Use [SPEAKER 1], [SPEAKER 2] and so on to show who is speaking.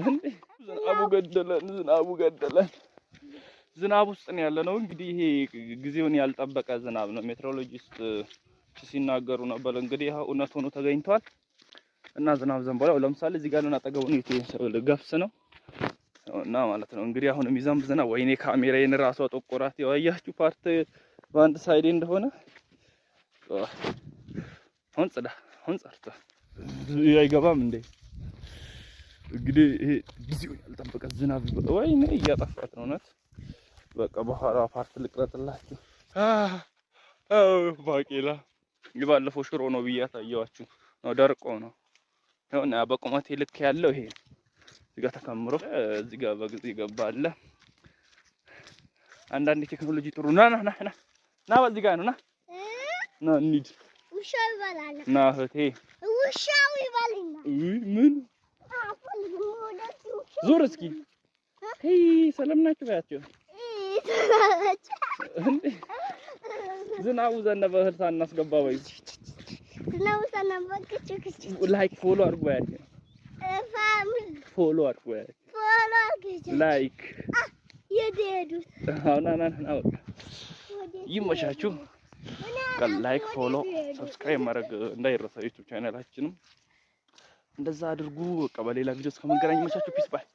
[SPEAKER 1] እንዴ ዝናቡ ገደለን፣ ዝናቡ ገደለን። ዝናብ ውስጥ ነው ያለ ነው። እንግዲህ ይሄ ጊዜውን ያልጠበቀ ዝናብ ነው። Meteorologist ሲናገሩ ነበር። እንግዲህ ይኸው እውነት ሆኖ ተገኝቷል። እና ዝናብ ዘንቧል። ያው ለምሳሌ እዚህ ጋር አጠገቡ ነው ገብስ ነው እና ማለት ነው። እንግዲህ አሁን የሚዘንብ ዝናብ፣ ወይኔ ካሜራዬን ራሷ ጠቆራት። ያው አያችሁ part በአንድ side ኤ እንደሆነ። አሁን ጽዳ፣ አሁን ጸርቷል። አይገባም እንዴ? እንግዲህ ይሄ ጊዜውን ያልጠበቀ ዝናብ፣ ወይኔ እያጠፋት ነው እውነት። በቃ በኋላ part ልቅረጥላችሁ። ባቄላ የባለፈው ሽሮ ነው ብዬ ያሳየኋችሁ ነው፣ ደርቆ ነው። ይኸውና በቁመቴ ልክ ያለው ይሄ እዚህ ጋር ተከምሮ እዚህ ጋር በጊዜ ገባ አለ። አንዳንድ ቴክኖሎጂ ጥሩ። ና ና ና ና ና፣ በዚህ ጋር ነው። ና ና እንሂድ።
[SPEAKER 2] ውሻው ይበላል።
[SPEAKER 1] ና እህቴ።
[SPEAKER 2] ውሻው ይበላል።
[SPEAKER 1] ውይ ምን ዞር እስኪ። Hey፣ ሰላም ናችሁ በያቸው። እንዴ ዝናቡ ዘነበ፣ እህል ሳናስገባ ወይ
[SPEAKER 2] ዝናቡ ዘነበ። ክች
[SPEAKER 1] Like follow አድርጉ በያቸው።
[SPEAKER 2] Family
[SPEAKER 1] Follow አድርጉ በያቸው።
[SPEAKER 2] Follow አድርጉ።
[SPEAKER 1] Like
[SPEAKER 2] የት ሄዱት?
[SPEAKER 1] ና ና ና፣ በቃ ይመቻችሁ። Like፣ follow፣ subscribe ማድረግ እንዳይረሳ። YouTube channel ኣችንም እንደዛ አድርጉ። በቃ በሌላ ቪዲዮ እስከምንገናኝ ይመቻችሁ። Peace, bye.